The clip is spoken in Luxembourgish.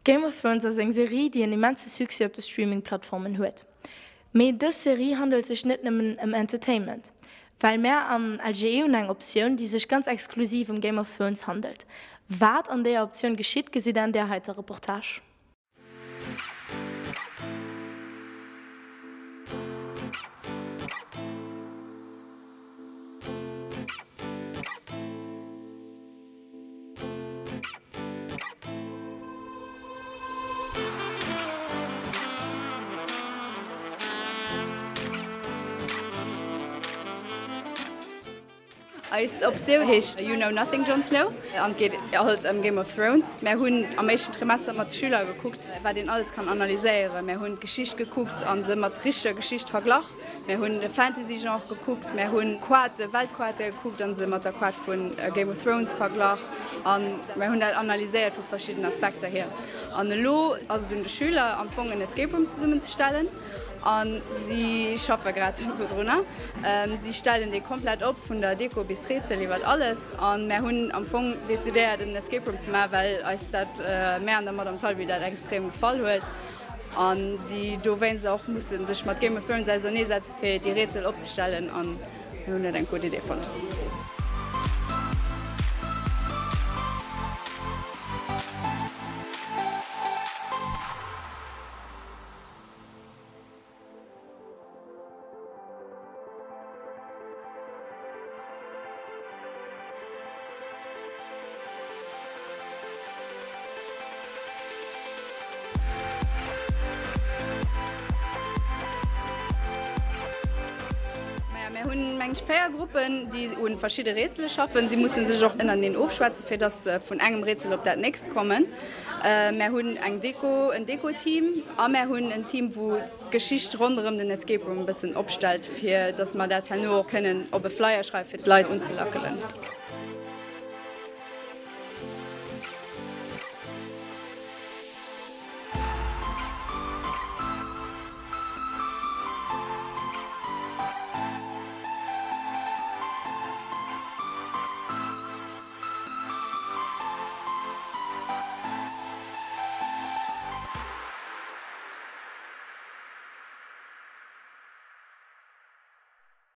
Game of Thrones ass eng Serie, déi en immense Succès op de Streaming-Plattformen huet. Mee dës Serie handelt sech net nëmmen ëm Entertainment. Well mär am LGE hunn eng Optioun, déi sech ganz exklusiv ëm Game of Thrones handelt. Wat an deeër Optioun geschitt, gesitt der an där heiter Reportage. Eis Optioun heescht You Know Nothing, Jon Snow an et geet halt ëm Game of Thrones. Mär hunn am éischten Trimester mat de Schüler gekuckt, wat een alles kann analyséieren. Mär hunn d'Geschicht gekuckt a se mat richteger Geschicht verglach. Mär hunn de Fantasy-Genre gekuckt, mär hunn Quarte, Weltquarte gekuckt a se mat der Quart vu Game of Thrones verglach a mär hunn dat analyséiert vu verschiddenen Aspekter hier. An elo ass et un de Schüler am Fong en Escape Room zesummenzestellen a si schaffe grad dodrunner. Si stellen dee komplett op, vun der Deko bis d'Rätsel, iwwert alles. A mär hunn am Fong decidéiert en Escape Room ze maachen, well eis dat, mär an der Madame Talbi dat extrem gefall huet. A si dowéinst och musse sech mat Game of Thrones auserneesetzen, fir déi Rätsel opzestellen. An mir hunn dat eng gutt Idee fonnt. Maja, mir hunn, meng ech, 4 Gruppen, déi u verschidde Rätsele schaffen. Si musse sech och ënnerteneen ofschwätzen, fir dass se vun engem Rätsel op dat nächst kommen. Mär hunn eng Deko, en Deko-Team a mär hunn en Team, wou d'Geschicht ronderëm den Escape Room e bëssen opstellt, fir dass mer dat herno och kënnen op e Flyer schreiwen, fir d'Leit unzelackelen.